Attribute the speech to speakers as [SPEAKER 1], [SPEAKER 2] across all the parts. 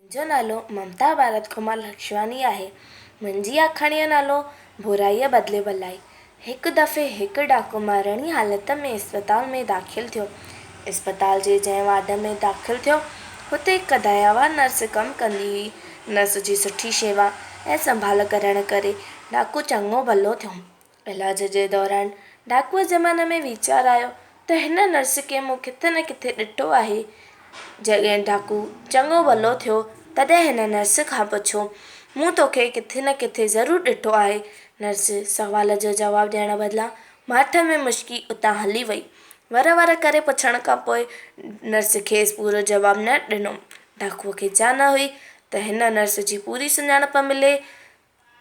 [SPEAKER 1] منهنجو نالو ممتا ڀارت ڪمار لکشواڻي آهي. منهنجي آکاڻيءَ جو نالو برائيءَ بدلي ڀلائي. هڪ دفعي هڪ ڊاڪو مرڻي حالت ۾ اسپتال ۾ داخل ٿيو. اسپتال جي جنهن وارڊ ۾ داخل ٿيو، هتي هڪ دياوان نرس ڪم ڪندي هئي. نرس جي سٺي شيوا ۽ سنڀال ڪرڻ ڪري ڊاڪو چڱو ڀلو ٿيو. علاج جي دوران ڊاڪوءَ جي من ۾ ويچار آيو ته هن نرس کي مون ڪٿي نه ڪٿي ڏٺو آهي. جڏهن ڊاڪو چڱو ڀلو ٿيو، تڏهن هن نرس کان پڇيو، مون توکي ڪٿي نه ڪٿي ضرور ڏٺو آهي. نرس سوال جو جواب ڏيڻ بدلان ماٺ ۾ مشڪي اتان هلي وئي. ور ور ڪري پڇڻ کان پوءِ نرس کيس پورو جواب نه ڏنو. ڊاڪوءَ کي چاهه نه هئي ته هن نرس جي پوري سڃاڻپ ملي.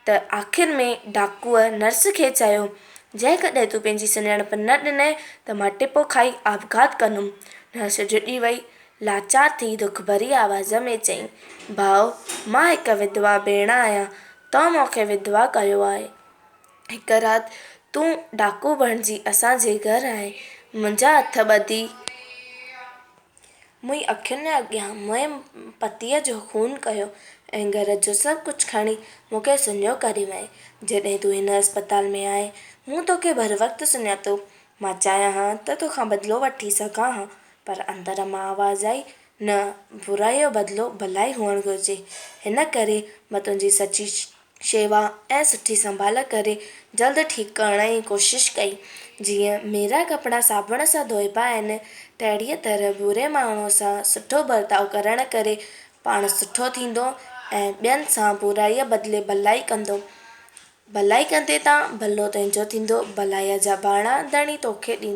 [SPEAKER 1] ته آخر ۾ ڊاڪوءَ نرس کي چيو، جيڪڏهن تون پنهنجي سڃاڻپ نه ڏنئي ته مان ٽپو کائي آپگهات ڪندم. نرس ڊڄي وئي. لاچار ٿي دک ڀري آواز ۾ چيائين، ڀاءُ، مان هڪ وڌوا ڀيڻ آهيان. تو مون کي وڌوا ڪيو آهي. هڪ رات تون ڊاڪو بڻجي اسان جي گهر آئين. منهنجا هٿ ٻڌي منهنجي اکين اڳيان منهنجي پتيءَ جو خون ڪيو ۽ گهر جو سڀ ڪجهه کڻي مون کي سڃو ڪري وئين. جڏهن تون هن اسپتال ۾ آئين، مون توکي بروقت سڃاتو. مان چاهيان ها ته توکان بدلو وٺي سگهان ها، پر اندر مان آواز آئي، نه، برائيءَ جو بدلو ڀلائي هئڻ گهرجي. هن ڪري مان تنهنجي سچي شيوا ۽ سٺي سنڀال ڪري جلد ٺيڪ ڪرڻ جي ڪوشش ڪئي. جيئن ميرا ڪپڙا صابڻ سان ڌوئبا آهن، تهڙيءَ طرح بري ماڻهوءَ سان سٺو برتاءُ ڪرڻ ڪري پاڻ سٺو ٿيندو ۽ ٻين سان برائيءَ بدلي ڀلائي ڪندو. ڀلائي ڪندي تان ڀلو تنهنجو ٿيندو، ڀلائيءَ جا ڀاڻا ڌڻي توکي ڏيندو.